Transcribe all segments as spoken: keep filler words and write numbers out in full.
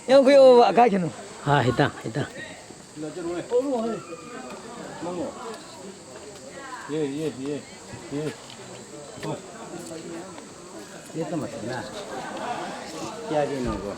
Yang kuyo aga kenu. Ah, hita, hita. Ye, ye, ye, ye. Oh. Ye to mat na. Kya ye no go.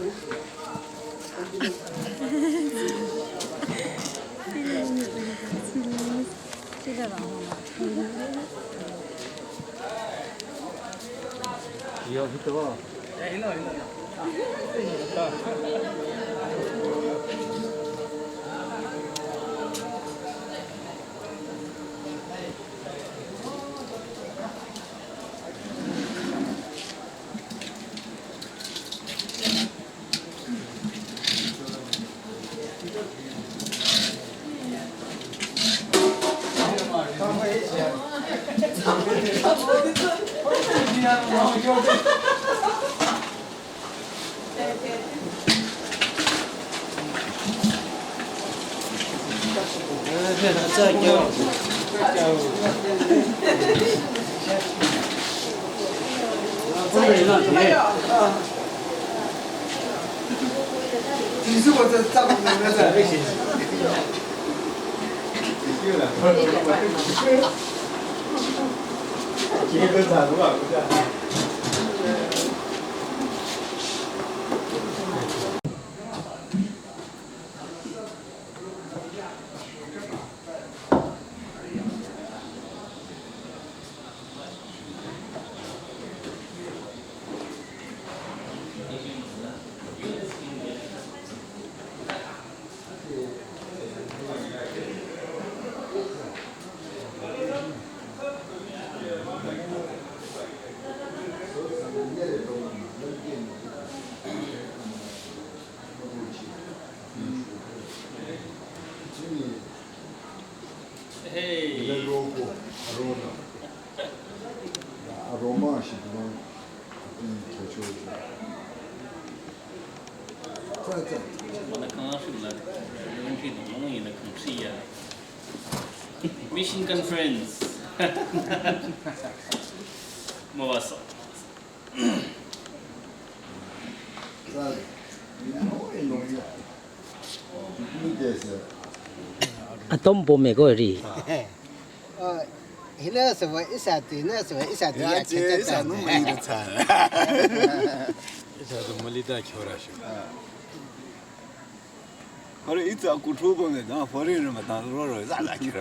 Hey. Aroma, aroma, Mission conference. Mavaso. Atom bomb ko ri. Hina sewa isa tu, hina sewa isa tu ya cheta. Isa nu mali da cha. Isa tu mali da kyora shu. Hore itsa kuthu ko me da, hore ne mata ro ro za za kira.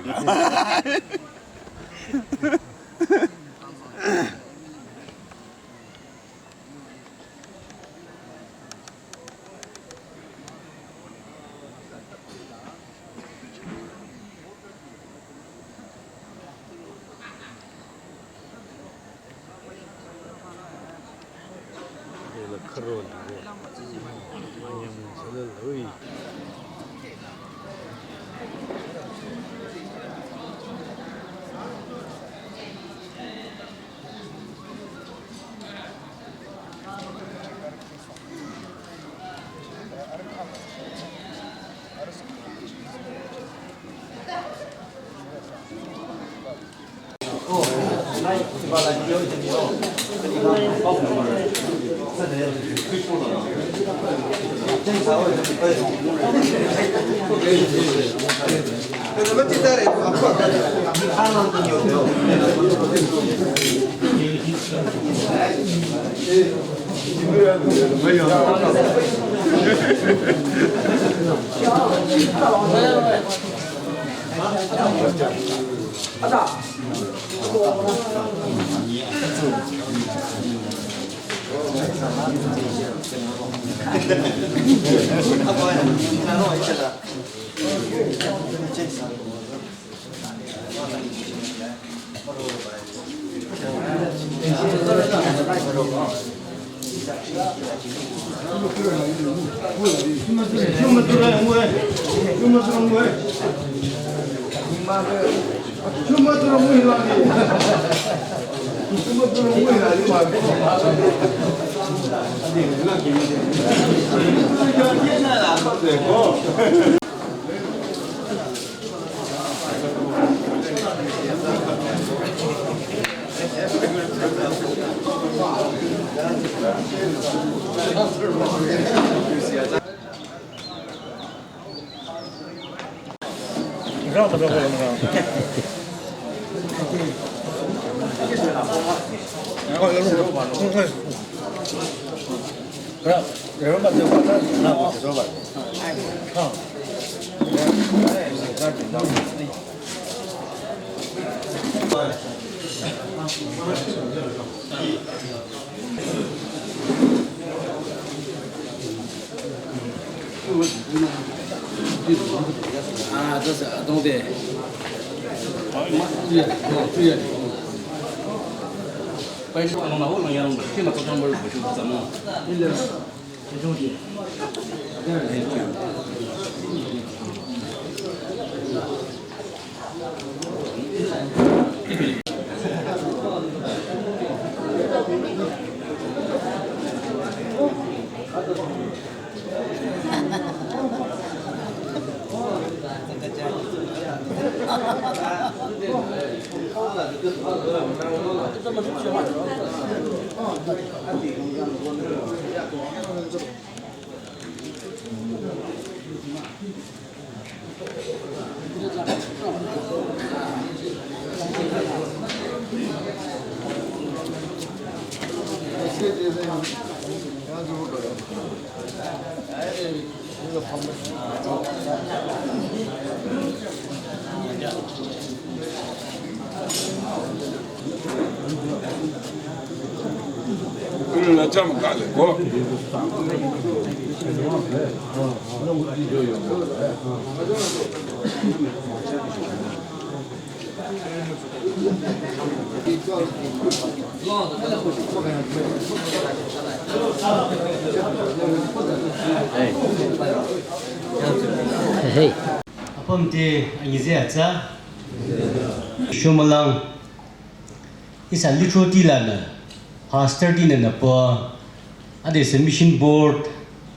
Ah, das, ah, don't they? Hey. Apüm te anyi ze atsa. Shumalang. Ihsa lithro ti lanü, pastor tinü nüpü, adesü mission board,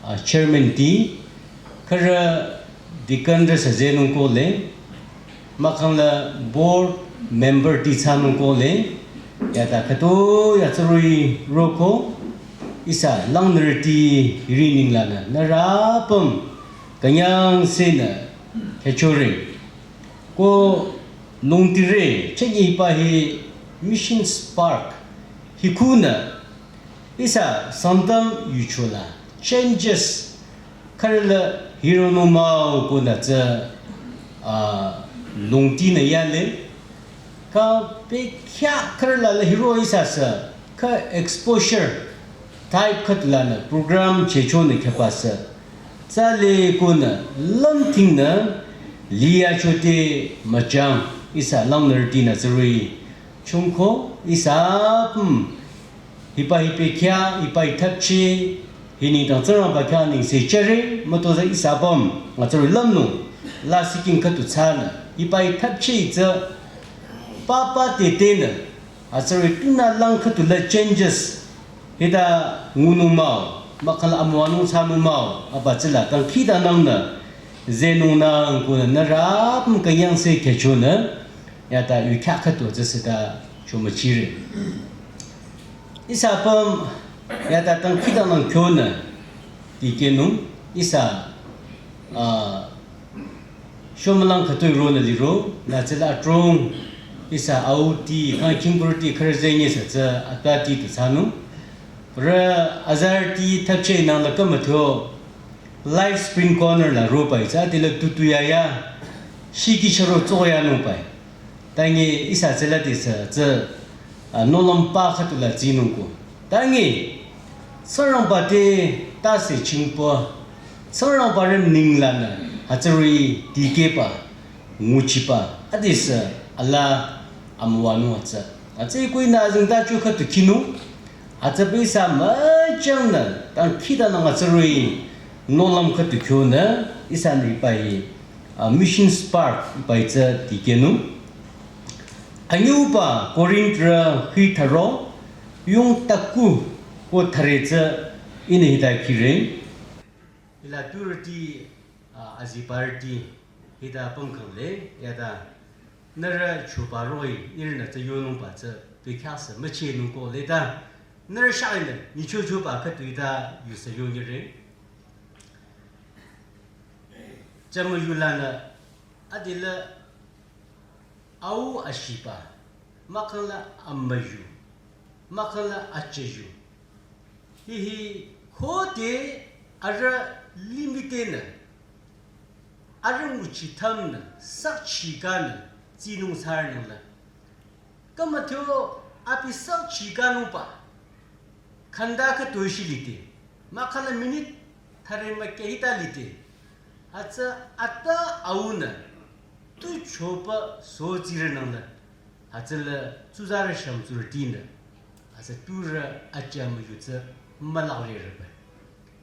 ah, chairman ti, khürü deacon rü süzenung kohle, mahkhang la board member ti thsanung kohle, yata khüto yatsarui roko, ihsa langnürüti hiri nenglanü, nührü apüm, künyangsenü, khyüchore. Ko longtire, chünye hiba hi Mission Spark, hi khunü, ihsa Sangtam yucho la, changes, khürü la hironung mah-o konü tsü, ah, longtinü yale, kha bekhyah khürü la la hiro ihsa sü, kha exposure, type khüdu lanü, program chehchonü khyüba sü, tsale konü lümthingnü liyachote müchang ihsa langnürütinü tsürü chungko ihsa apüm hiba hi bekhyah, hiba hi thapchi, hi nengdang Tsingrangba khyang nengse chüre, mütozah ihsa apüm, nga tsürü lümnung, lasih king khüdu thsanü, hiba hi thapchi tsü, papa tetenü, atsürü tunü lang khüdu la changes, hita ngunung mah-o, mahkhang la amüwanung thsanung mah-o, aba tsüla dangkhidangnangnü, zenungnang konü nührü apüm künyangse khyüchonü, yata yu khyah khüdu tsü süta, chomüchire. Ihsa apüm yata tang khütanang kyonü dikehnung ihsa, ah, shomülang khütoi ronü liro, nü tsüla adrong ihsa auti, kang kingburti khürüzenge sa tsü atati tu thsanung. Rü azarüti thapche nang la kamathyo Life Spring Corner la ropai tsü, tila tutu yaya, shiki charo tsoyanung pai. Tangi ihsa tsüla tisa tsü, ah, nohlüm pa khütula tsinung ko. Tangi, Tsingrangba te tase chingpo, Tsingrangba rem ninglanü, hütsüri dikehba, nguchiba, adisa ala amüwanung hütsü. Hütsü ikuinü azingtacho khütu khinung, hütsüba ihsa müchangnü, tang khütanang hütsüri nohlüm khütu kyonü, ihsanü ipai, ah, Mission Spark ipai tsü dikehnung. Anyuba Korintrü hitharo, yung taku ko thare tsü ihnü hita kire. Ila turüti, ah, azibarüti hita pangkang le, yata nührü choba roh-i ihrünü tsü yonungba tsü bekhyah sü müchehnung ko leta, nührü shang-i nü nyichochoba khütu hita yusa yonyire. Jamü yulanü adila au ashiba, mahkhang la amüyu, mahkhang la achayu. Hihi khode arüh limitenü, arüh nguchi thamnü, sakchi kanü, tsinung sarnang la. Kamathyo abi sakchi kanungba, khanda khütoi shi lite, mahkhang la minute thare mükya hita lite. Hütsü ata aunü, tu choba so tsirünang la. Hütsüla tsuzarü shümtsurütinü, hütsü turü acha müyu tsü mülaklereba.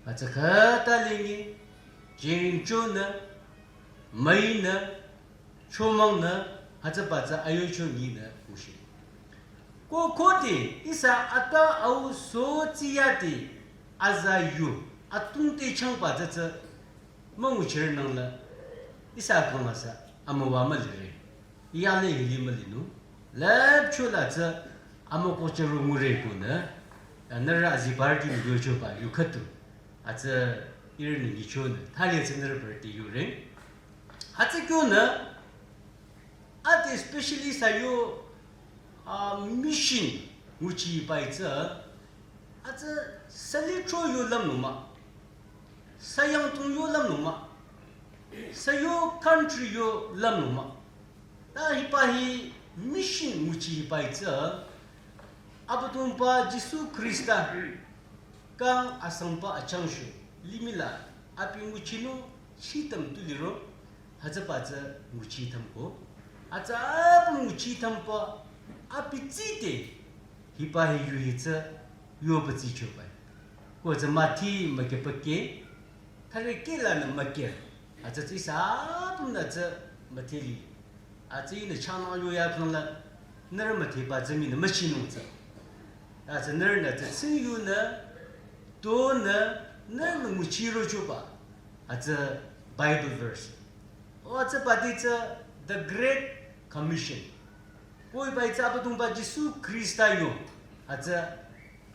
Hütsü khüta lengi, jingchonü, müinü, chomangnü, hütsüba tsü ayocho nyinü kushi. Ko khode ihsa ata au so tsiyade aza yu, atungte changba tsü tsü münguchirünang la, ihsa kang la sa amüwa mülire. Yale hili mülinung, lüpcho la tsü amükochero ngure konü, nührü azibarüti nü yochoba yu khütu, hütsü ihrünü nyichonü, thali tsü nührü barüti yure. Hütsü kyonü, ade especially sa yo, ah, mission nguchiba tsü, hütsü salitro yo lümnung mah, sayangtung yo lümnung mah, sa yo country yo lümnung mah. Ta hiba hi mission nguchiba tsü, Abüdongba Jisu Khrista kang asangba achangshu, limih la abi nguchinung chitam tu liro, hütsüba tsü nguchi thamko. Hütsü abi nguchi thamba abi tside, hiba hi yu hi tsü yoba tsichoba. Ko tsü Mathi mükyapake, thare kehlanü mükya. Hütsü tsü ihsa apümnü tsü mütheli. Hütsü ihnü changnang yoya kang la, nührü mütheba tsü minü müchinung tsü. Hütsü nührünü tsü tsingyunü, tonü, nührünü nguchirochoba. Hütsü Bible verse. O hütsüba te tsü The Great Commission. Ko hiba tsü Abüdongba Jisu Khrista yo, hütsü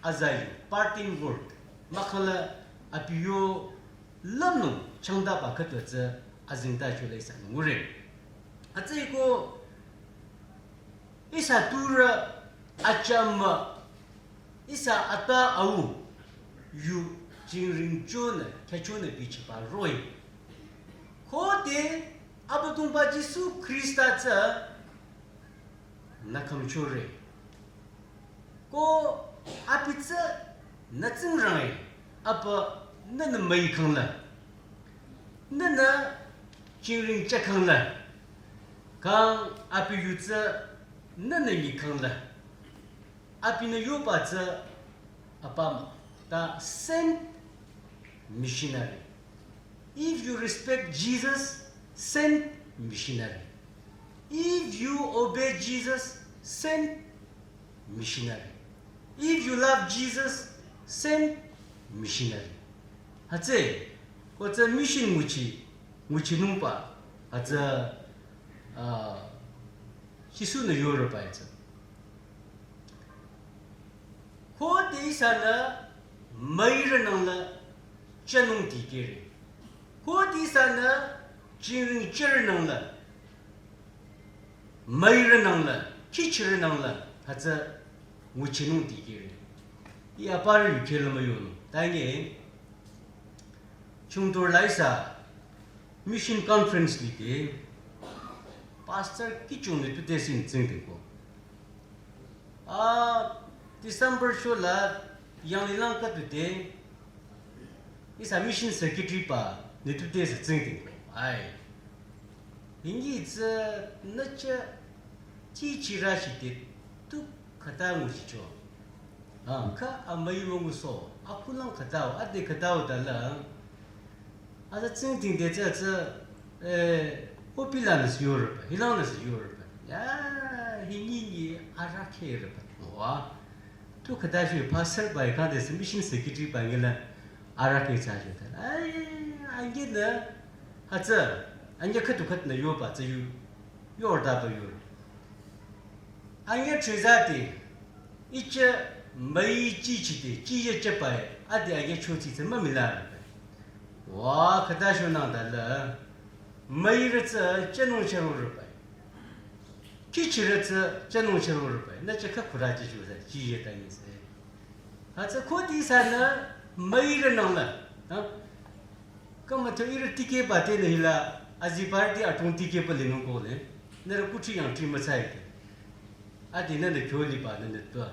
aza yu, parting word, mahkhang la abi yo lümnung changdaba khütu tsü azingtacho la ihsanü ngure. Hütsüeko ihsa turü achama, ihsa ata au yu jingringchonü, khyachonü bichiba roh-i. Khode Abüdongba Jisu Khrista tsü nü khümchore. Ko abi tsü nü Tsingrang-i, apa nünü müikhang la, nünü jingring chahkhang la, kang abi yu tsü nünü nyikhang la, abinü yoba tsü apüm, ta send missionary. If you respect Jesus, send missionary. If you obey Jesus, send missionary. If you love Jesus, send missionary. Hütsü, ko tsü mission nguchi, nguchinungba, hütsü, ah, Jisu-nü yoroba tsü. Ihsanü müirü nangla chanung dikehre. Khode ihsanü jingring chirü nangla, müirü nangla, kihchirü nangla, hütsü nguchinung dikehre. Ih aparü yukheh la müyonung. Tangi, Chungtur la ihsa mission conference lide pastor kihchungnü tude sin tsingdhingko. A, December shola yanglilang khüdude ihsa mission secretary pa nü tude sü tsingdhingko. Ai. Hingi tsü nüche chichirü shide tu khüta nguchicho. A, kha amüi münguso, akulang khütao, ade khütao dala. Aza tsingdhingde tsü tsü, eh, opilanü sü yorüba, hilangnü sü yorüba. Ya, hingi nyi arahkheh rüba. Wa, tu khüta shi pastor bai khang de sü mission secretary bai ngila arahkheh cha shi ta. Ai, angi nü, hütsü, angi khüdu khüdunü yoba tsü yu, yordaba yor. Angi chüzati, iche müi chichide, chiye chepai, adi angi chochi tsü mümila rüba. Wa, khüta shonang dala, müirü tsü chanung charo rüba. Kihchirü tsü chanung charo rüba. Nüche kha khüra chichu tsü, chiye tangi se. Hütsü khode ihsanü müirü nangla. Ha? Kama to ihrü tikehba te nü hila, azibarüti atung tikehba linung ko le. Nührü kuthsi yang tri mütsai ke. Adi nünü kyo liba nünü tua.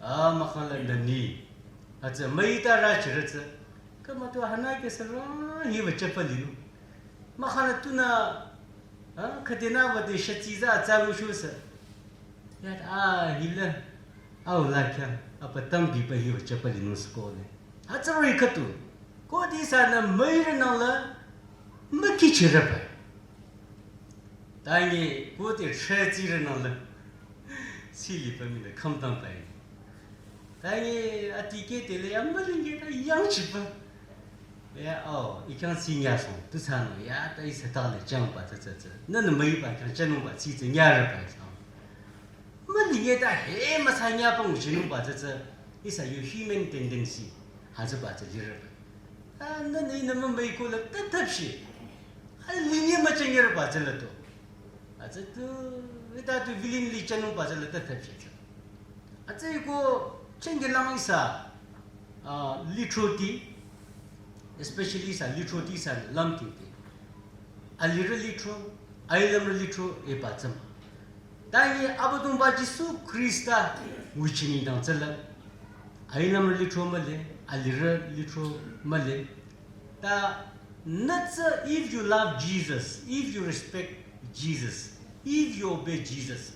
A, mahkhang la nü ni. Hütsü müita rü chirü tsü. Kama to hana ke sü rü hiba chepa linung. Mahkhang la tunü, a, khüdenü bade shatsiza atsa ngushusü. Ya, a, hila, au la kya, apa tambiba hiba chepa linung sü ko le. Hütsü roh-i khüdu. Khode ihsanü müirü nangla, mükihchirüba. Tangi, khode chüchirü nangla. Siliba mii nü khamtang bai. Tangi, atikeh tele ya mülinge ta yangchiba. Ya, oh, ikhyang si nyasong, tu sanü, ya, ta ihsa ta le changba tsü tsü tsü. Nünü müiba khyang chanungba si tsü nyarüba sang. Mülinge ta he müsa nyaba nguchinungba tsü tsü. Ihsa yo human tendency. Hütsüba tsü lirüba. A, nünü ihnü mümüi ko la ta thapshi. A, linge müchangirüba tsü la to. Hütsü tu, ita tu willingly chanungba tsü la ta thapshi tsü. Hütsüeko chenge lang ihsa, a, lithroti, especially ihsa lithroti ihsa lümtingte. Alirü lithro, ailümrü lithro eba tsü mah. Tangi Abüdongba Jisu Khrista nguchi nengdang tsüla. Ailümrü lithro mühle, alirü lithro mühle. Ta nü tsü, if you love Jesus, if you respect Jesus, if you obey Jesus,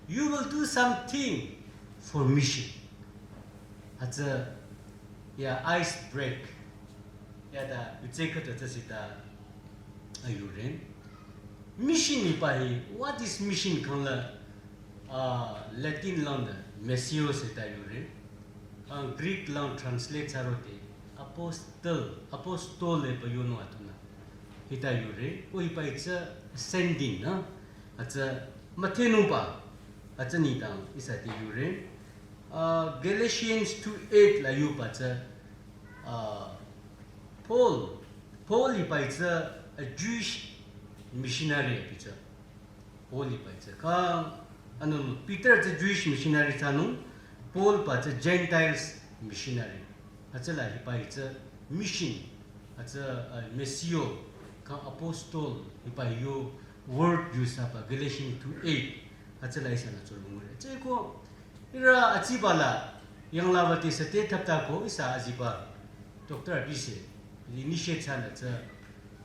you will do something for mission. Hütsü ya ice break. Ya ta yutse khüta tsü sita ayure. Mission hiba hi, what is mission khangla, a, Latin lang de missio sita yure. Ang Greek lang translate thsarote apostle, apostle le ba yonung atunü. Hita yure, ko hiba hi tsü sending na. Hütsü müthehnungba, hütsü nengdang ihsa te yure. A, Galatians two eight la yuba tsü, a, Paul, Paul hiba hi tsü a Jewish missionary abi tsü. Paul hiba hi tsü. Kha, anü Peter tsü Jewish missionary thsanung, Paul ba tsü Gentiles missionary. Hütsüla hiba hi tsü mission, hütsü, a, missio, kha apostle, hiba hi yo word use thsaba Galatians two eight, hütsüla ihsanü tsurü ngure. Tsüko, ihrü atsiba la, yangla bate sü te thaptako ihsa aziba, doctor abi se, initiate thsanü tsü,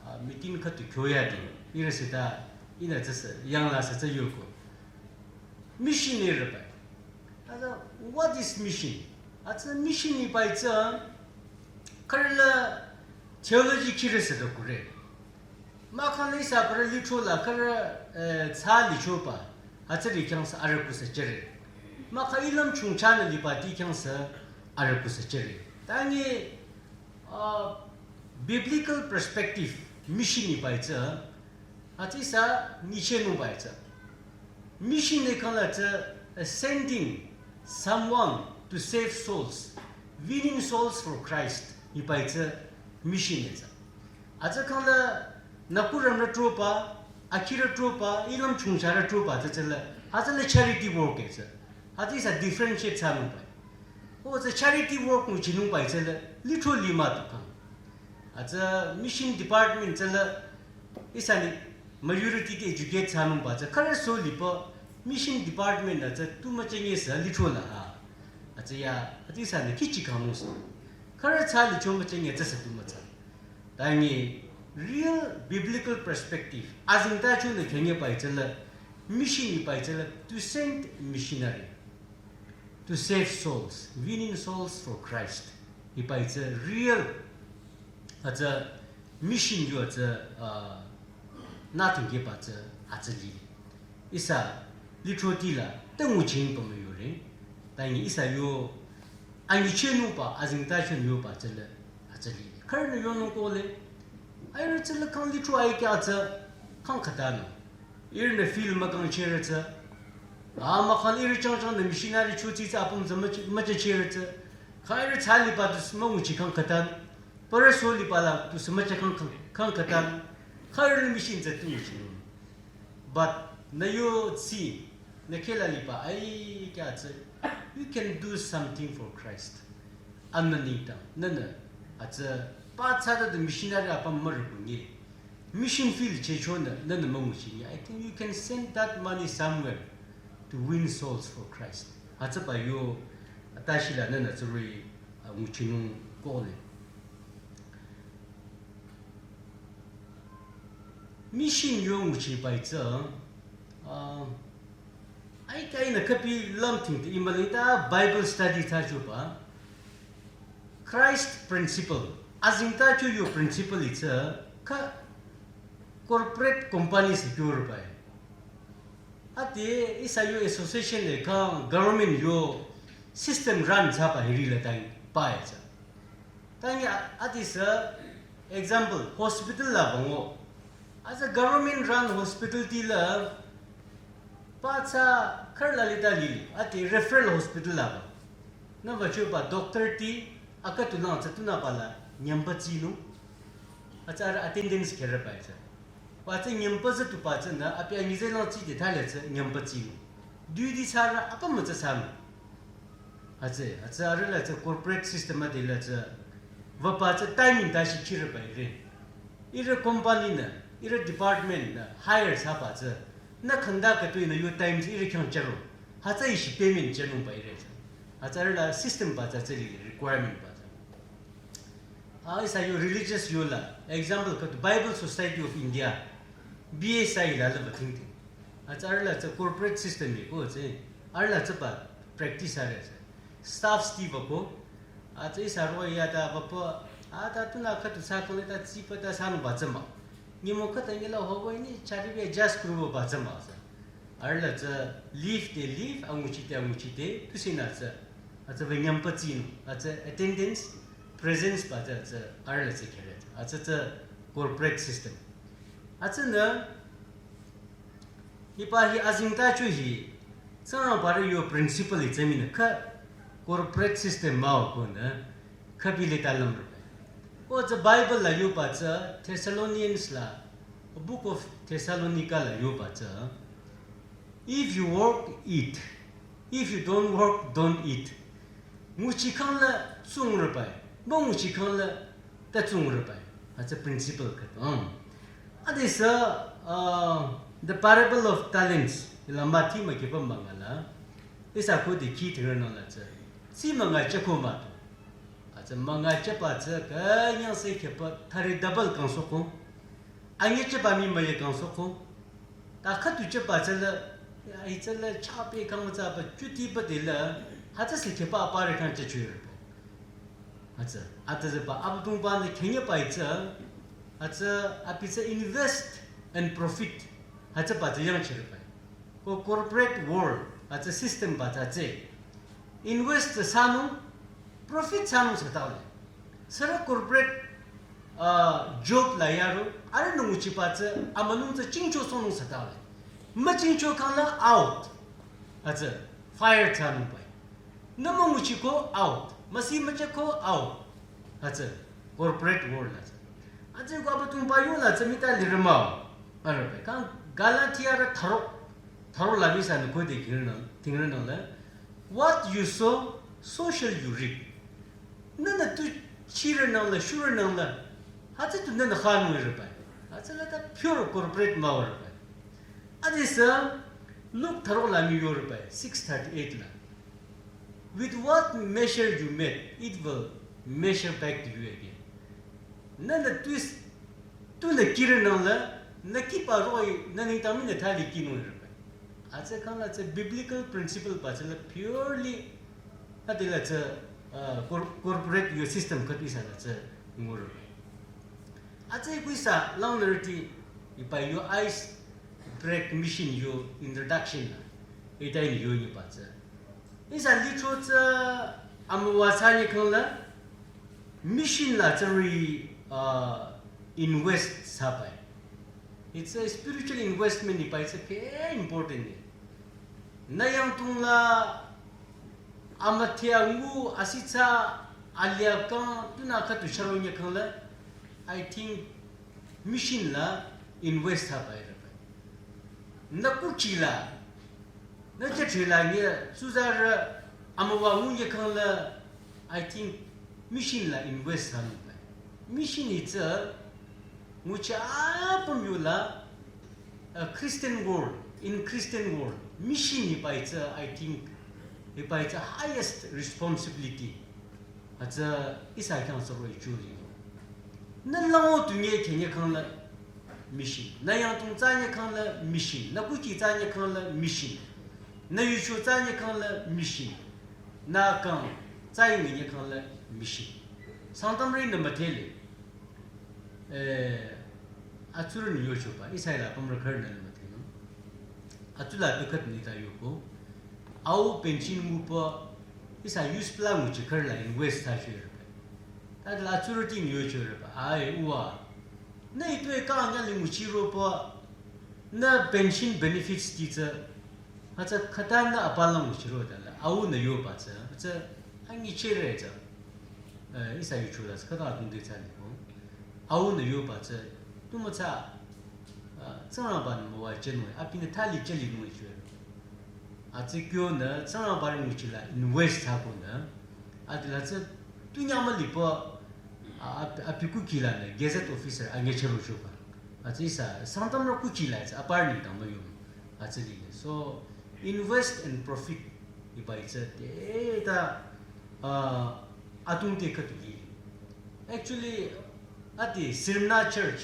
a, meeting khüdu kyoyade, ihrü sita, ihnü tsü sü, yangla sü tsü yoko. Mission ne rübai. Hütsü, what is mission? Hütsü mission hiba hi tsü, khürü la theology khirü sü dokure. Mahkhang la ihsa khürü lithro la khürü, eh, tsa lichoba, hütsüri khyang sü arüku sü jüre. Mahkhang ilüm chungchanü libati khyang sü arüku sü jüre. Tangi, a, biblical perspective mission hiba hi tsü, hütsü ihsa nyichehnungba hi tsü. Mission ne khangla tsü, a, sending someone to save souls, winning souls for Christ. Hiba hi tsü mission e tsü. Hütsü khangla nakurüm rü troba, akhi rü troba, ilam chungcha rü troba tsü tsüla, hütsüla charity work e tsü. Hütsü ihsa differentiate thsanungba. Ko tsü charity work nguchinungba tsüla, lithro lima tu khang. Hütsü mission department tsüla, ihsa ni majority te educate thsanungba tsü, khürü so liba mission department la tsü tu müchanye sü lithro la ha. Hütsü ya, hütsü ihsa ni khichi khangnung sü. Khürü tsü licho müchanye tsü sü tu mütsa. Tangi real biblical perspective, azingta chunü khenye bai tsüla, mission hi bai tsüla, to send missionary, to save souls, winning souls for Christ. Hiba hi tsü real, hütsü mission yo tsü, uh, nothing ke ba tsü, hütsü li. Ihsa lithro tila, te nguchin pamü yore. Tangi ihsa yo, anyi chenungba, azingta chenungba tsüla, hütsü li. Khürünü yonung kohle, airü tsüla khang lithro ai kya tsü, khang khatanung. Ihrünü field mükang cheretsü. A mahkhang ihrü changchang nü missionary chotsi tsü apüm tsü müche-, müche cheretsü. Kha ihrü tsü liba tu sü münguchi khang khatan. Parü so liba la tu sü müche khang, khang, khang khatan. Kha ihrü mission tsü tu nguchi. But nü yo tsi, nü khela liba, ai kya tsü. You can do something for Christ. Anü nengdang, nünü, hütsü, pa tsü da tu missionary apüm mürü kungi. Mission field chechonü, nünü münguchi ngi. I think you can send that money somewhere to win souls for Christ. Hütsüba yo, atashi la nünü tsürü, uh, nguchinung kohle. Mission yo nguchiba hi tsü, uh, ai kai nü kapi lam ting te imali ta Bible study ta chuba. Christ principle. Azingta chu yo principle hi tsü ka corporate company secure bai. Ati ihsa yo association le ka government yo system run thsaba hiri le tai bai tsü. Tangi a-, ati sü example hospital la bango. As a government run hospital tila pa tsü khürü la lita lili, ati referral hospital la ba. Nü ba chuba doctor ti aka tu lang tsü tunü ba la nyamba tsinung. Hütsü arüh attendance khere bai tsü. Ba tsü nyamba tsü tu ba tsü nü, abi anyi tsü lang tsi te thale tsü nyamba tsinung. Duty tsü arüh apüm mütsü thsanung. Hütsü, hütsü arüh la tsü corporate system a de la tsü. Wüba tsü timing ta shi khire bai re. Ihrü company nü, ihrü department nü, hire thsaba tsü. Nü khangda katui nü yo time tsü ihrü khyang charo. Hütsü ishi payment chanung bai re tsü. Hütsü arüh la system ba tsü tsü li requirement ba tsü. A ihsa yo religious yo la, example katu Bible Society of India, B S I la la ba ting ting. Hütsü arüh la tsü corporate system yi ko tsü, arüh la tsü ba practice arüh tsü. Staff stiva ko, hütsü ihsa ro ya ta ba pa, a ta tunü khatu thsa kole ta tsi pa ta thsanung ba tsü mah. Nyümong khata nyi la ho bo ni chari be adjust kuru ba tsü mah tsü. Arüh la tsü leave te leave, anguchi te anguchi te, tu si nü tsü. Hütsü ba nyamba tsinung, hütsü attendance, presence ba tsü, tsü arüh la tsü khere. Hütsü tsü corporate system. Hütsünü, hiba hi azingta chu hi, Tsingrangba rü yo principle hi tsü minü ka corporate system mah-o ko nü, ka bile ta lam rü. Ko tsü Bible la yoba tsü Thessalonians la, Book of Thessalonica la yoba tsü, if you work, eat. If you don't work, don't eat. Nguchi khang la tsung rü bai, münguchi khang la ta tsung rü bai. Hütsü principle katu. Ati sü, uh, the parable of talents, ila Matthew ma kipa manga la, ihsa ko de ki thirü nü la tsü. Tsi manga che ko mah tu. Hütsü manga che ba tsü ka nyang se ke ba thari double kang so ko. Anyi che ba mi ma ye kang so ko. Ta khatu che ba tsü la, ya, hi tsü la cha pe kang tsü ba chuti ba de la, hütsü se ke ba ba re kang che chu re ba. Hütsü, hütsü ba Abüdongba nü khenye ba hi tsü, hütsü abi tsü invest and profit. Hütsü ba tsü yang che re ba. Ko corporate world, hütsü system ba tsü tsü. Invest thsanung, profit thsanung thsa tale. Sürü corporate, uh, job la yaro, arüh nü nguchi ba tsü, amünung tsü chingcho sonung thsa tale. Müchingcho khang la out. Hütsü, fire thsanung bai. Nü münguchiko out. Müsi mücheko out. Hütsü corporate world la tsü. Hütsüko Abüdongba yola tsü mita lirü mah-o. Arüh pü. Kang Galatiarü tharo. Tharo la misa nü khode tingre nang, tingre nang la. What you sow, so shall you reap. Nünü tu chirü nang la, shurü nang la. Hütsü tu nünü khanung rü pü. Hütsü la ta pure corporate mah-o rü pü. Adesü Luke tharo la mii yorü pü, six thirty-eight la. With what measure you meet, it will measure back to you again. Nünü tuis, tunü kirü nang la, nü kipa roh-i, nü nengdang mii nü thali kinung rü pü. Hütsü khang la tsü biblical principle pü tsü la purely, hütsüla tsü, uh, cor-, corporate yo system khüdu ihsa la tsü ngurü. Hütsü kuisa langnürüti hiba yo ice break mission yo introduction la. Hita ini yo nyi pü tsü. Ihsa lithro tsü amüwa thsanyi khang la mission la tsüri, uh, invest thsapü-i. It's a spiritual investment hiba hi tsü very important. Nü yangdong la amüdhe angu asithsa alia kang tunü khüdu chüro nyi khang la, I think mission la invest thsapü-i rü pü. Nü kukhi la, nü jüthri la nyi tsuzarü amüwa ngu nyi khang la, I think mission la invest thsanung pü. Mission hi tsü nguchi apüm yola, uh, Christian world, in Christian world, mission hiba hi tsü, I think, hiba hi tsü highest responsibility. Hütsü ihsa khyang sürü-i churi. Nü lango tu nyi khenyi khang la mission. Nü yangdong thsanyi khang la mission. Nü kukhi thsanyi khang la mission. Nü yucho thsanyi khang la mission. Nü kang thsayi nyi khang la mission. Sangtamrü nü müdhele. Eh, atsurü nü yocho pü, ihsa la pümrü khürü nü müdhenung. Atsu la pü khüdu nita yoko. Au pension ngu pü, ihsa use pü la nguchi khürü la invest thsacho rü pü. Tadüla atsurüti nü yocho rü pü. Ai, uwa. Nü itoi kang nyali nguchiro pü, nü pension benefits ti tsü, hütsü khüta nü apa la nguchiro tala. Au nü yoba tsü, hütsü anyichehre tsü. Eh, ihsa yucho la tsü khüta adrong de thsaniko. Au nü yoba tsü, tu mütsa, ah, Tsingrangba nü müwa chenung, abinü thali chülinung icho. Hütsü kyonü, Tsingrangba nguchi la invest thsakonü, adila tsü tunyang mülipü, a, a, abi kukhi lanü, gazette officer, anyichehro choba. Hütsü ihsa, Sangtamrü kukhi la, tsü aparü nengdang müyong. Hütsü lile. So, invest and profit, hiba hi tsü, te ta, a, adrong te khüdu lile. Actually, ati Smyrna Church,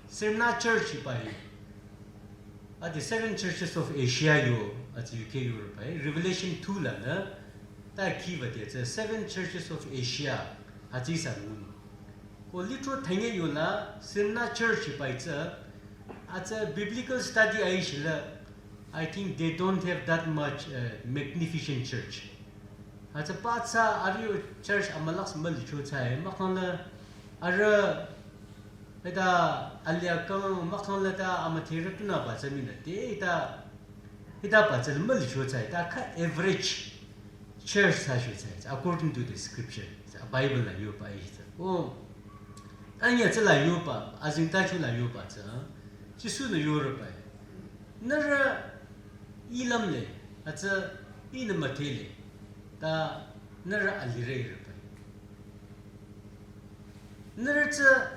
Smyrna Church hiba hi, ati Seven Churches of Asia yo, ati U K yo rü pü-i, Revelation two lanü, ta khiba te tsü Seven Churches of Asia, ati ihsa ngun. Ko lithro thanye yola, Smyrna Church hiba hi tsü, ati biblical study aishi la, I think they don't have that much, uh, magnificent church. Hütsü pü tsü arüh yo church amülak sü mülicho thsae, mahkhang la arüh, hita alia kang mahkhang la ta amüdherü tunüba tsü mii nü te, hita, hitaba tsü la mülicho thsae, ta kha average church thsacho thsae, according to the scripture, tsü Bible la yoba hi tsü. O, anyüh tsü la yoba, azengtacho la yoba tsü, Jisu nü yorü pü-i. Nührü I lümle, hütsü I nü müdhele, ta nührü alire rü pü-i. Nührü tsü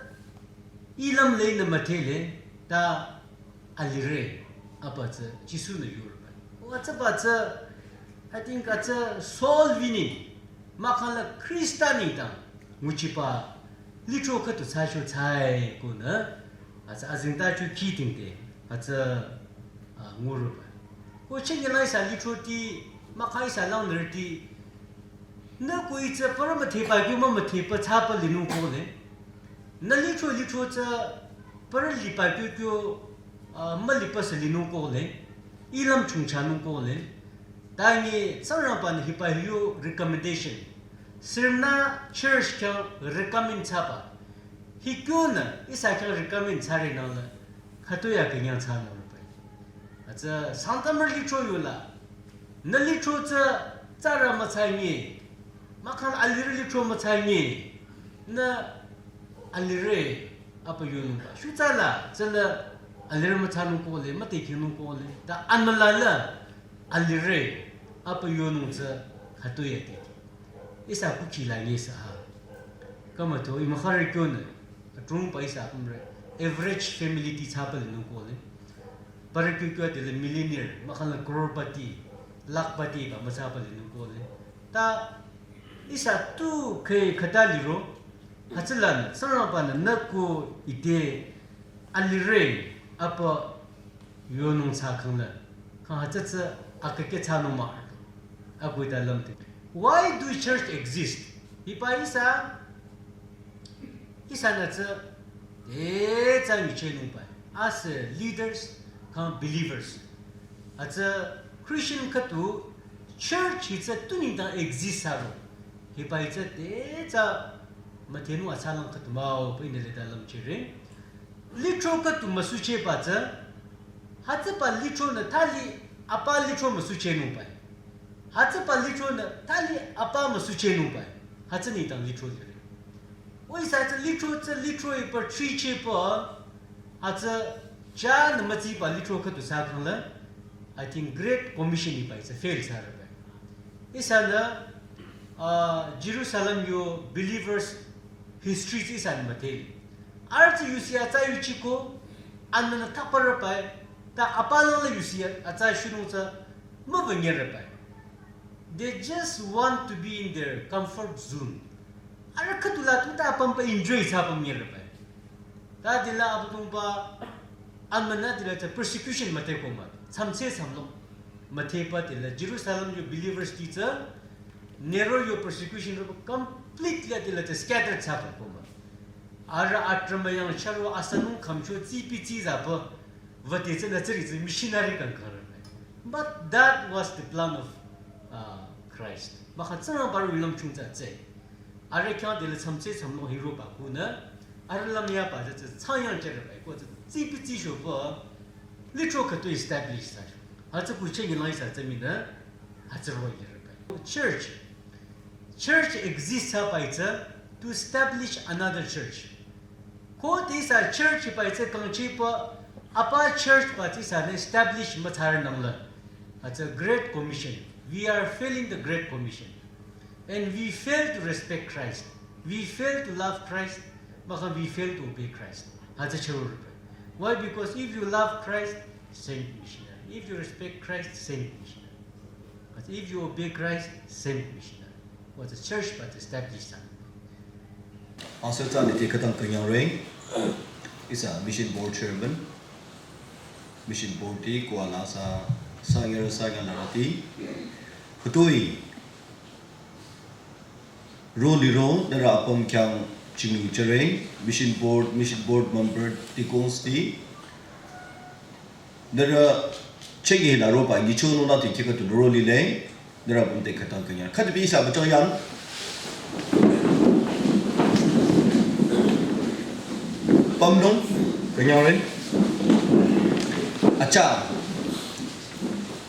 I lümle I nü müdhele, ta alire, apa tsü Jisu nü yorü pü-i. O hütsüba tsü, I think hütsü soul winning, mahkhang la Khrista nengdang nguchiba lithro khüdu thsacho thsae konü, hütsü azengtacho kihding te, hütsü, a, ngurü pü-i. Ko chingi la ihsa lithroti, mahkhang ihsa langnürüti, nü ko I tsü parü müdhepü kyo mümüdhepü thsapü linung kohle. Nü lithro lithro tsü parü lipü kyo kyo, a, mülipü sü linung kohle. I lüm chungchanung kohle. Tangi Tsingrangba nü hiba hi yo recommendation. Smyrna church khyang recommend thsaba. Hi kyonü ihsa khyang recommend thsare nang la, khütoh-i akünyang thsanung rü pü-i. Hütsü Sangtamrü lithro yola, nü lithro tsü Tsara mütsangi, mahkhang alirü lithro mütsangi, nü alirü apa yonungba. Shutsala, tsala alirü mütsanung kole, mütekinung kole. Ta anmala la alirü apa yonung tsü khütoh yade. Ihsa kukhi la nyi sa ha. Kamato, imahkhang rü kyonü, atrungba ihsa apümrü. Average family ti thsaba linung kole. Parü kyo kyo adela millionaire, mahkhang la crorepati, lakhpati ba müthsaba linung kole. Ta ihsa tu kheh khüta liro, hütsülanü, Tsingrangbanü nü ko ite alirü apa yonung thsakhang la, khang hütsü tsü akake thsanung mah. Akui ta lümte. Why do church exist? Hiba ihsa ihsanü tsü te tsü nyichehnungba. As a leaders, khang believers. Hütsü Christian khüdu church hi tsü tu nengdang exist thsaro. Hiba hi tsü te tsü müdhenung atsalang khüdu mah-o pü ihnü leda lümchire. Lithro khüdu müsuchehba tsü, hütsüba lithronü thali apa lithro müsuchehnungba. Hütsüba lithronü thali apa müsuchehnungba. Hütsü nengdang lithro lire. O ihsa tsü lithro tsü lithro hiba thrichehba, hütsü chanü mütsiba lithro khüdu thsakhang la, I think Great Commission hiba hi tsü fail thsareba. Ihsanü, ah, Jerusalem yo believers history tsü ihsanü müdhele. Arüh tsü yusi atsa yuchiko, anmünü thaparabai, ta apalang la yusi atsa shunung tsü mübünyerebai. They just want to be in their comfort zone. Arüh khüdu la tu ta apümba enjoy thsa apüm nyerebai. Ta dela Abüdongba anmünü dela tsü persecution müdheko mah. Thsamtse thsamlong müdheba dela Jerusalem yo believers ti tsü Nero yo persecution ro completely dela tsü scattered thsa apüm ko mah. Arüh atrümba yang charo asanung khümcho tsipi tsi zaba vate tsü nü tsüri tsü missionary kang kare. But that was the plan of, uh, Christ. Mahkhang Tsingrangba ro lümchung tsü tsü. Arüh khyang dela thsamtse thsamlong hiroba kunü, arüh lümyaba tsü tsü thsang yang jürebai ko tsü tsipi tsi shoba, lithro khüdu establish thsa. Hütsü kucheh nyilang ihsa tsü minü, hütsü ro yirebai. Church, church exist thsaba hi tsü to establish another church. Ko te ihsa church hiba hi tsü kangchehba, apa church ba tsü ihsanü establish müthsarü nangla. Hütsü Great Commission. We are failing the Great Commission. And we fail to respect Christ. We fail to love Christ. Mahkhang we fail to obey Christ. Hütsü chürorebai. Why? Because if you love Christ, send missionary. If you respect Christ, send missionary. But if you obey Christ, send missionary. Ko tsü church ba tsü establish thsa. Asü tsü nite khütang künyangre. Ihsa mission board chairman. Mission board ti ko ala sa sangyer sangyer la rati. Khütoi ro liro nührü apüm khyang chingyu jüre, mission board, mission board member, deacons ti. Nührü chegi la roba nyichonung la ti kika tu ro lile, nührü apüm te khütang künyang. Khüdu bi ihsa bachang yang. Pamnung, künyangre. Acha.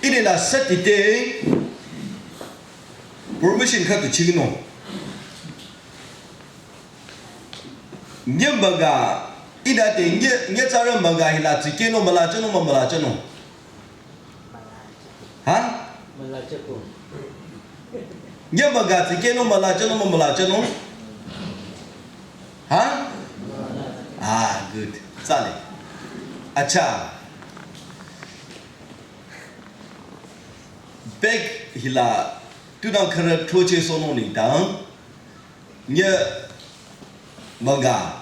Ihnü la sü tite permission khüdu chinung. Nyümüga, ihnü te nye, nyitsarü müga hila tsikehnung müla jünung mah müla jünung. Ha? Müla jüko. Nyümüga tsikehnung müla jünung mah müla jünung. Ha? Ah, good. Tsale. Acha. Bek hila tunang khürü throcheh sohnung nengdang. Nye müga,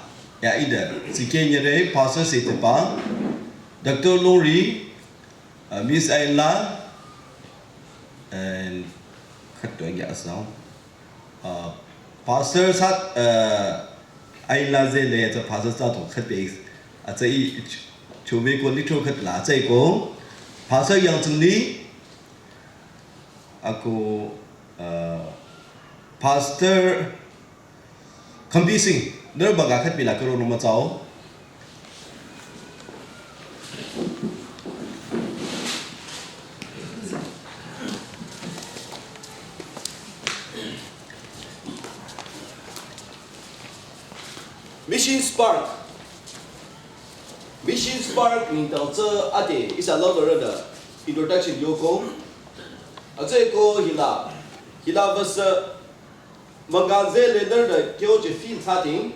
ya ide, tsikeh nyere, Pastor Setsepa, Doctor Lori, uh, Miss Ayla, and khütoi ya asang. Uh, Pastor Sat, uh, Ayla zele, ya Pastor Sat, khütbe, atsa i, ch-, chome ko litro khüt la, atsa i ko, Pastor Yang Tsingli, ako, uh, Pastor Khambi Singh, nührü müga khütbi la karo noma tsao. Mission Spark. Mission Spark nengdang tsü ade ihsa lalorünü introduction yoko. Atsü ko hila, hila verse mangazele nürdü kyoje feel thsading.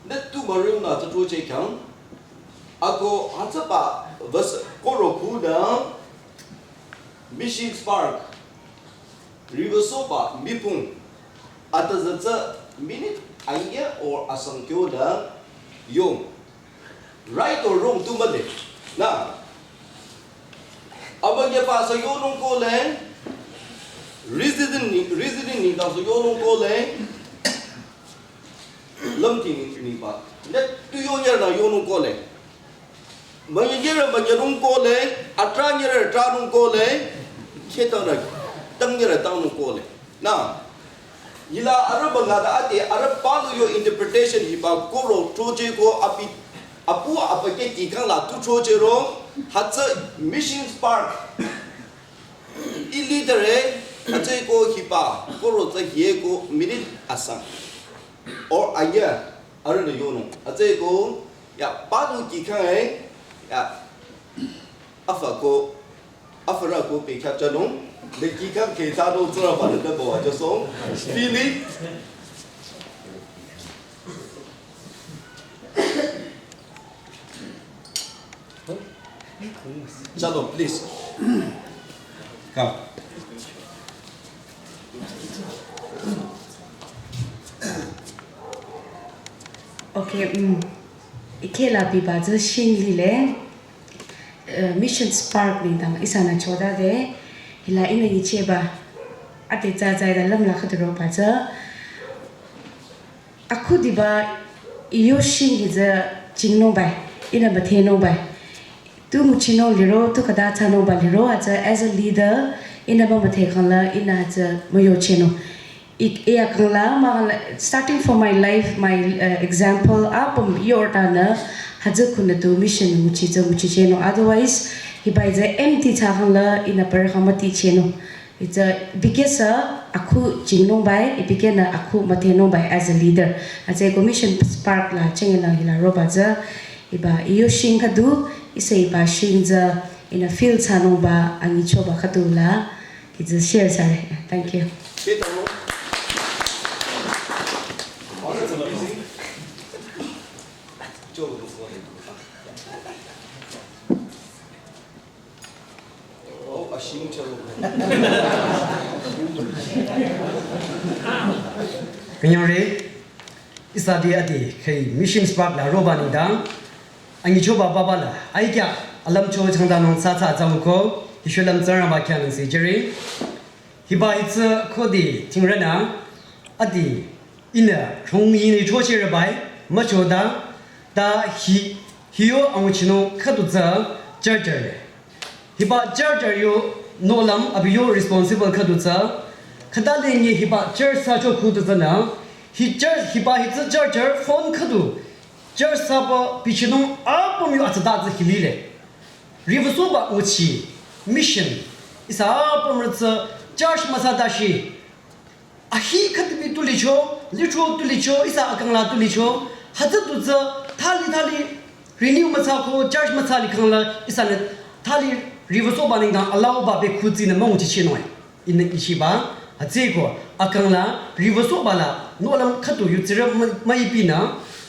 Ne tu marung na tu che kyang. Ako hütsüba verse koro khu da Mission Spark. Riwüsohba mipung. Atazatsa minute anye or asangkyo da yong. Right or wrong tu male. Na. Abang ya pa sa yonung ko le. Reasoning ni, reasoning ni da sa yonung ko le. Lamti ni, ni pa. Ne tu yonyar na yonung ko le. Manyanyara manyanung ko le, atranyara tranung ko le, chetang ra, tangyara tangnung ko le. Na, ila arüh bangada ade, arüh palu yo interpretation hiba koro choche ko api, apu apake tikang la tu choche ro, hütsü Mission Spark. I leader e, hütsü ko hiba, koro tsü hie ko minute asang. Or anya, arüh na yonung. Hütsü ko, ya, palu kikang e, ya, afa ko, afara ko pe kya chanung, le kikang ke sa do tsura pa le bo wa jo song. Feel it. Chalo, please. Come. Okay, um, ikhe la biba tsü shing lile, uh, Mission Spark nengdang ihsanü choda de, hila ihnü nyicheba, ate tsü tsü da lamla khüturo ba tsü, akhudiba iyo shing hi tsü chingnung bai, ihnü müthenung bai. Tu nguchinung liro, tu khüta thsanung ba liro, hütsü as a leader, ihnü mümüthe khangla, ihnü hütsü müyochenung. Ik, iya khangla, ma khangla, starting from my life, my, uh, example, apüm yortanü, hütsü khunü tu mission nguchi tsü nguchichenung. Otherwise, hiba hi tsü empty thsa khangla, ihnü par khang mütichenung. It's a, because, uh, akhu chingnung bai, ibike nü akhu müthenung bai as a leader. Hütsü ko Mission Spark la chenge la hila roba tsü, hiba iyo shing khüdu, ihsa hiba shing tsü, ihnü feel thsanung ba, anyichoba khüdu la, hi tsü share thsare. Thank you. Künyangre, ihsa di adi khei Mission Spark la roba nengdang, anyichoba baba la, aikya, alamcho changdanung sa sa zang ko, hishu lam tsara ba kya nang si jere. Hiba hitsü khode tingranü, adi, ihnü, chong yini choche rebai, müchoda, ta hi, hiyo anguchinung khüdu tsü, charger. Hiba charger yo nohlüm abi yo responsible khüdu tsü, khüta lenye hiba charge thsacho khüdu tsünü, hi charge, hiba hitsü charger phone khüdu, charge thsaba bichinung apüm yo atsüta tsü hi lile. Riwüsohba nguchi, mission, ihsa apümrü tsü charge müthsata shi. Ahi khütipi tu licho, litro tu licho, ihsa akang la tu licho, hütsü tu tsü thali thali renew müthsa ko charge müthsa likhang la ihsanü thali riwüsohba nengdang allow ba be khutsinü münguchichenung e. Ihnü ichiba, hütsü ko, akang la, riwüsohba la, nohlüm khüdu yutsirü mü-, müipinü,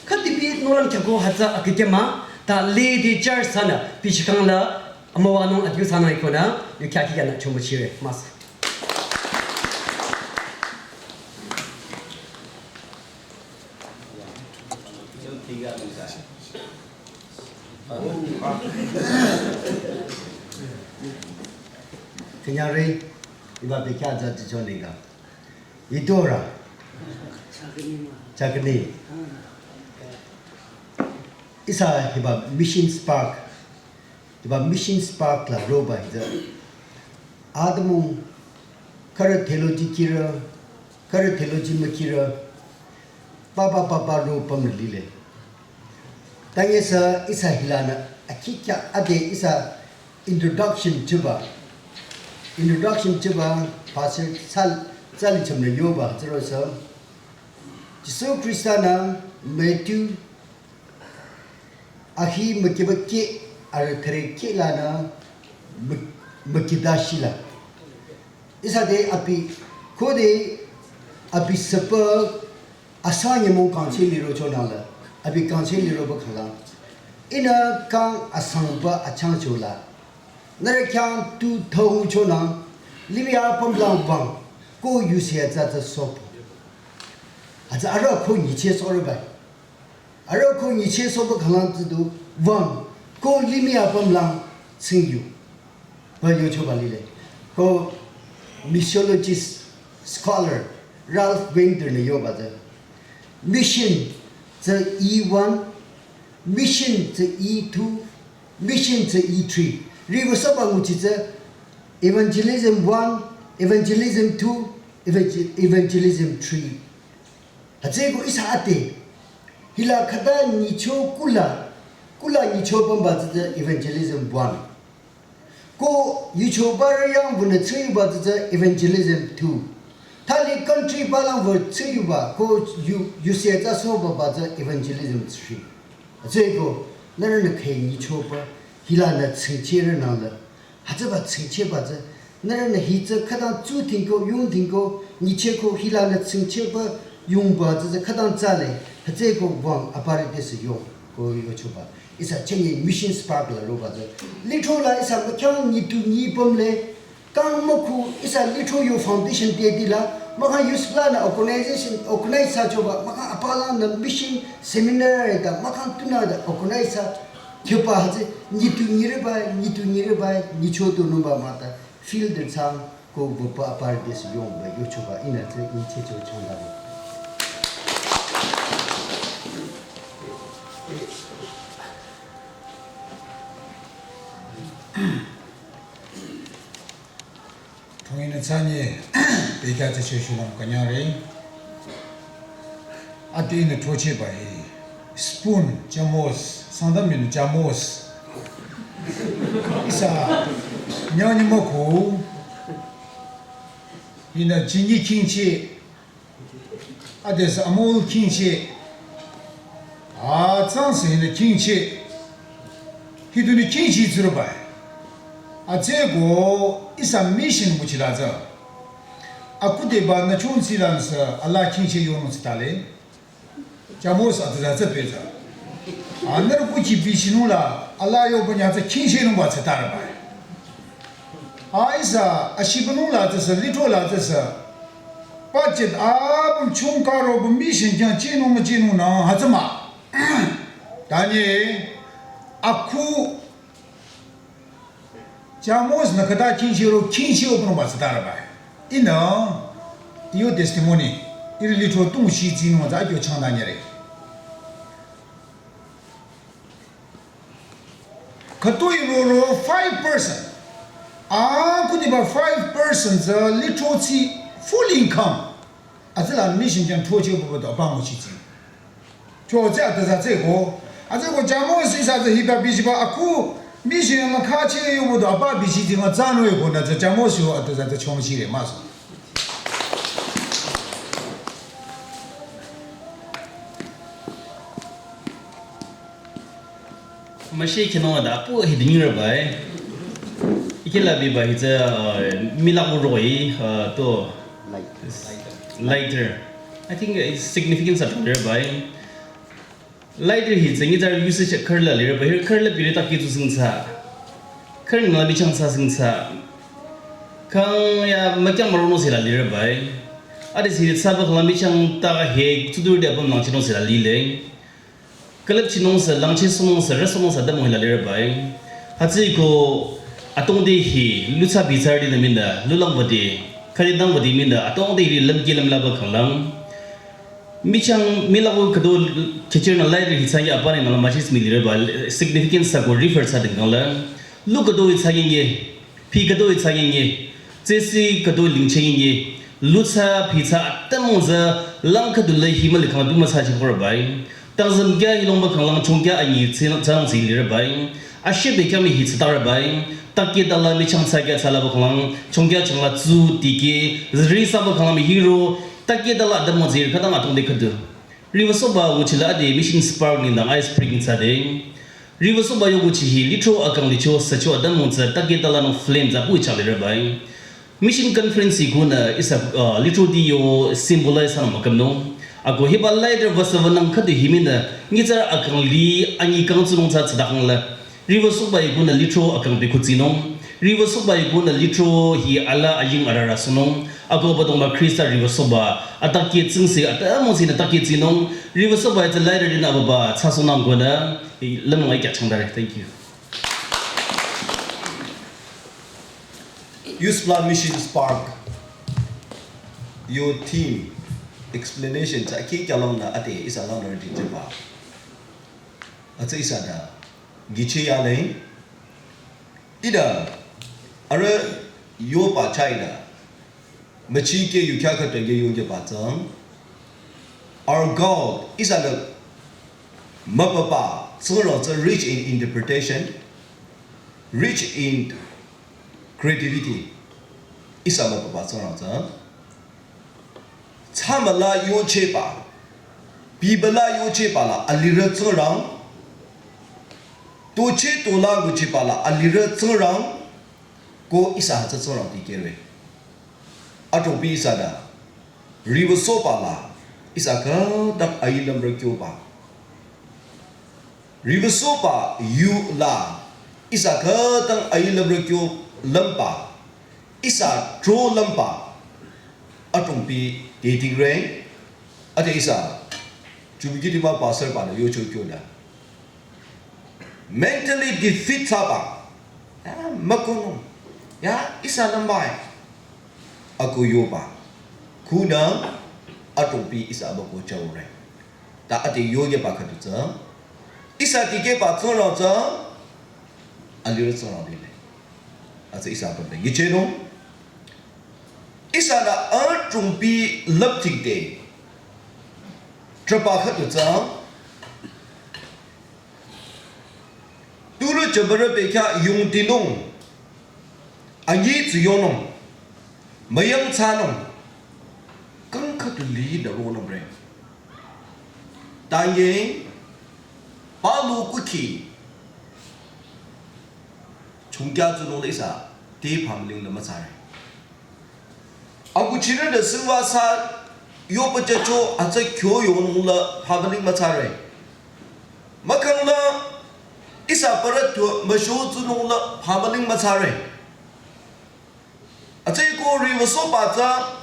khütipi nohlüm kya ko hütsü akikema, ta lady charge thsanü, bichikhang la, amüwanung adiu thsanü ikonü, yu kya kikyanü chomüchire, mas. Künyangre, iba bekya za jicho nengdang. Idora. Chakni. Ihsa hiba Mission Spark. Hiba Mission Spark la roba hitsü. Adamung khürü theology khirü, khürü theology mükhirü, papa papa ro pamrü lile. Tanye sa ihsa hilanü akikya ade ihsa introduction chiba. Introduction chiba Pastor Sal, Sali chamna yoba, zero sa. Jisu Krista nü Matthew ahi mükibake arü thüre ke lanü mü-, mükidashila. Ihsa te abi khode abi süpü asa nyümong kangse liro chonangla. Abi kangse liro ba khala. Ihnü kang asangba achangchola. Nührü khyang tu thong chonang, limih apüm lang wüng, ko yusi atsa tsa sohpü. Atsa arüh ko nyicheh sohre bai. Arüh ko nyicheh sohba khalang tsudu wüng, ko limih apüm lang tsingyu. Ba yochoba lile. Ko missiologist, scholar, Ralph Winter nü yoba tsü. Mission tsü E one, mission tsü E two, mission tsü E three. Riwü saba nguchi tsü evangelism one, evangelism two, evangel-, evangelism three. Hütsüeko ihsa ate. Hila khüta nyicho kula, kula nyicho pümba tsü tsü evangelism one. Ko yuchoba rü yang wünü tsüyuba tsü tsü evangelism two. Thali country palang wü tsüyuba ko yu, yusi atsa sohba ba tsü evangelism three. Hütsüeko, nührünü kheh nyichoba, hilanü tsingcheh rü nangla. Hütsüba tsingchehba tsü, nührünü hi tsü khütang tsu tingko, yung tingko, nyichehko hilanü tsingchehba, yungba tsü tsü khütang tsale, hütsüeko wüng aparü te sü yong, ko yochoba. Ihsa chenye mission spark la roba tsü. Lithro la ihsa mükhyang nyitu nyi pümle, kang mükhu ihsa lithro yo foundation te dila, mahkhang youth la nü organization, organize thsachoba, mahkhang apalang nü mission seminar da, mahkhang tunü da organize thsa, kyoba hütsü, nyitu nyire bai, nyitu nyire bai, nyicho tu numba mata, field de tsang, ko wüba aparü te sü yongba, yochoba, ihnü tsü, nyicheh cho changla. Thongin tsanye, pekya tsü shoshulam kanyare. Ati ihnü throchehba hi. Spoon, chamos, sangdam min chamos. Ihsa, nyani moko. Ihnü chini khingcheh, adesü Amul khingcheh. Atsang sü hinü khingcheh. Hitunü khingcheh tsurübai. Atsüeko ihsa mission nguchila tsü. Akudeba nü chonsi lang sü ala khingcheh yonung sitale. Chamos atsa tsü peza. Anührü kuchi bichinungla ala yoba nyatsa khingcheh nungba tsütarübai. A ihsa, ashibünung la tsüsü, lithro la tsüsü. Budget apüm chungkaro bu mission khyang chinung müchinung nü hütsü mah. Tanye, akhu, chamos nü khüta khingcheh ro, khingcheh yo pünung ba tsütarübai. Ihnü, iyo testimony, iri lithro tung shi tsinung tsü akyo chang tanyere. Khütoi roro five percent. Akudeba five percent tsü lithro tsi full income. Atsüla mission khyang throcheh buba do apa nguchi tsi. Cho tsü atsa tsüeko. Atsüeko chamos ihsa tsü hiba bichiba akhu mission la khacheh yoba do apa bichi tsi ma tsano eko nü tsü chamos yo atsa tsü chongchire maso. Mashi khinung ada apu hi dingyurübai. Ikila biba hi tsü, uh, mila uroi, uh, to lighter. I think it's significance of lighter bai. Lighter hi tsü ngi tsü usage kharla lirübai, hi kharla biri taki tsu singsa. Kharnü michang sa singsa. Kang ya makyang marono sila lirübai. Adesü saba khala michang ta he tsudur de apüm nang chinung sila lile. Külüp chinung sü, langcheh sunung sü, rüsunung sü, damo hila lirübai. Hütsüeko atongde hi, lutsa bitsarü di nü minda, lulang bade, khari dang bade minda, atongde hi lümki lümlaba khanglang. Michang, milago khüdu, chichir nü lighter hi tsü ya apa nü la machis mi lirüba, significance sa ko refer sa ding khanglang. Lu khüdu hi tsü yenge, phi khüdu hi tsü yenge, tsesi khüdu lingcheh yenge, lutsa, phi tsü, atamong tsü, lang khüdu le hi mali khang du ma tsü chi khorübai. Tangzam kya hi longba khanglang chong kya anyi tsü, tsü nang tsü lirübai. Ashebe kya mi hi tsü tarübai. Takye dala michang tsü kya tsü laba khanglang, chong kya chang la tsu tike, zri saba khanglang mi hiro, takye dala adamo zir khütang atongde khüdu. Riwüsohba nguchila ade Mission Spark nengdang ice breaking thsade. Riwüsohba yo nguchi hi lithro akang licho sücho adan mongtsü take talanung flame za pui chale rebai. Mission conference hi kunü ihsa, uh, lithro di yo symbolize hanü mükümnung. Ako hiba lighter wüsa wünang khüdu himinü nyitsarü akang li anyi kang tsunung tsü tsüdakang la. Riwüsohba hi kunü lithro akang bi khutsinung. Riwüsohba hi kunü lithro hi ala aying arara sunung. Ako Abüdongba Khrista riwüsohba atakye tsingse ata mongsinü takye tsinung. Riwüsohba hi tsü lighter dinü ababa tsasonang kunü. Lamung ai kya changdare. Thank you. Youth Plan Mission Spark. Your team explanation tsü aki kyalang na ate ihsa lang na ri jeba. Atsa ihsa da giche ya le. Ida ara yoba china. Machi ke yu kya ka tege yu ke ba tsang. Our God ihsa da mapapa tsoro tsü rich in interpretation, rich in creativity. Ihsa mapapa tsoro tsü. Tsamala yocheba, bibala yocheba la alirü tsingrang, toche tola ngucheba la alirü tsingrang, ko ihsa hütsü tsingrang tikere. Ato bi ihsa da, riwüsohba la, ihsa khütang ayi lamrü kyoba. Riwüsohba yu la, ihsa khütang ayi lamrü kyo lamba, ihsa tro lamba, atungpi dating re, ate ihsa, chubiki dima pastor ba na yocho kyo da. Mentally defeat thsaba, ya, makono, ya, ihsa lamba, ako yoba, kuna, atungpi ihsa bako chau re. Ta ate yoge ba khüdu tsü. Ihsa tikehba tsingrang tsü. Alirü tsingrang dile. Atsa ihsa pande. Ngiche nung. Ihsa na atungpi lüptik de. Traba khüdu tsü. Tulu jabara bekya yungtinung. Anyi tsü yonung. Mayang tsanung. Kang khüdu li da ronung re. Tanye, palu kuki, chungkya tsunung le ihsa, te pamling le matsare. Aku chire de singwa sa, yo pachacho, atsa kyo yonung le pamling matsare. Makang le, ihsa para tu, masho tsunung le pamling matsare. Atsa iko riwüsohba tsü,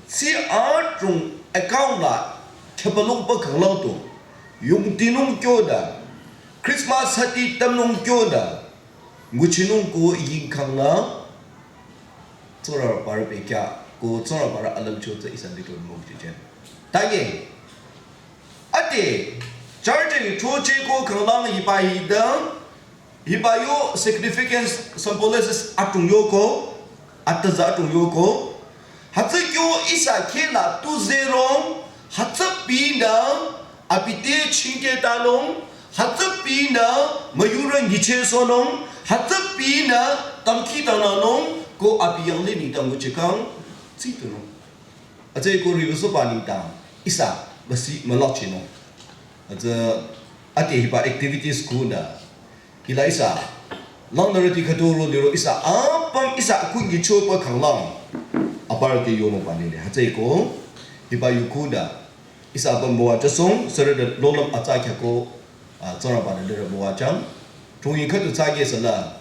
tsi atrung account la, khepalung pa khanglang to, yungtinung kyo da, Christmas hati tamnung kyo da, nguchinung ko ying khanglang, tsora para pekya, ko tsora para alam cho tsü ihsa dito mong chichen. Tanye, ate, charge ni choche ko khanglang hiba hidang, hiba yo significance symbolizes atung yoko, ataza atung yoko. Hütsü kyo ihsa khela tu zerong, hütsü pinü, abi te chingke tanung, hütsü pinü, mayurü ngiche sonung, hütsü pinü, tamki tananung, ko abi yangle ni tangu chikang, tsitunung. Atsa iko riwüsohba nengdang, ihsa, masi, malok chinung. Atsa, ate hiba activities kuna. Hila ihsa, lang narati khüdu ro liro ihsa, apam ihsa kungi chopa khanglang. Apar te yono pa nile. Atsa iko, hiba yu kuna. Ihsa apam bawa chasong, sarada lolam atsa kya ko, ah, tsara pa nile bawa chang. Tungi khüdu tsage sala.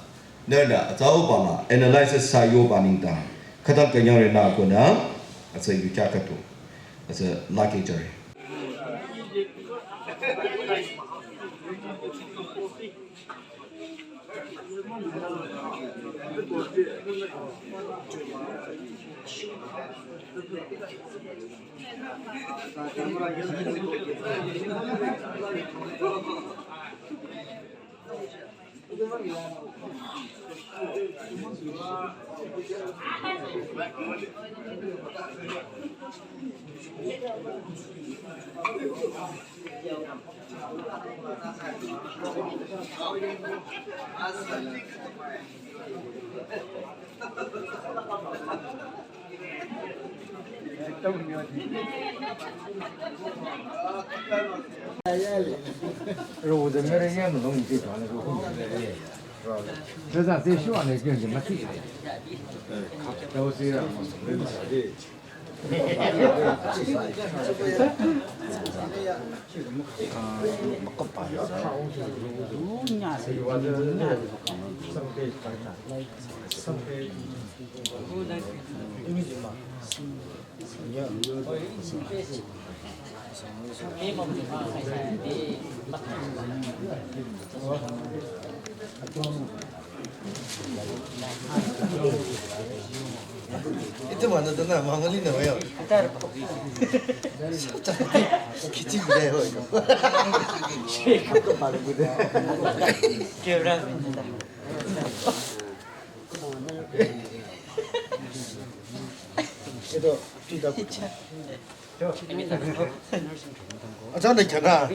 Nührünü atsauba la analysis thsa yoba nengdang, khütang künyangre nü konü, atsa yu kya khüdu, atsa lake jüre. Ito mana tana mangali na wayo. Kichi bide ho. Kebra. Ito pita. Acha na kya na.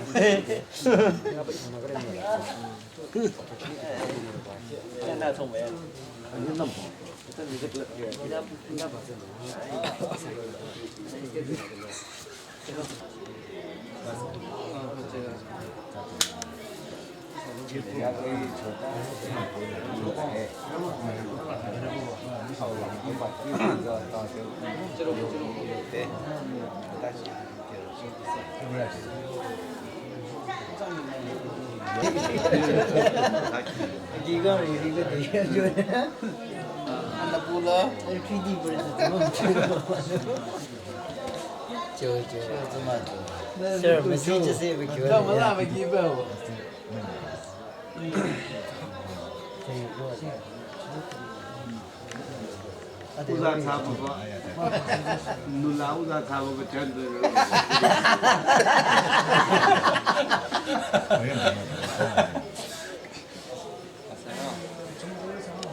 Sir, message se bi kiwa. Uza thsaba ba. Nula uza thsaba ba chan de.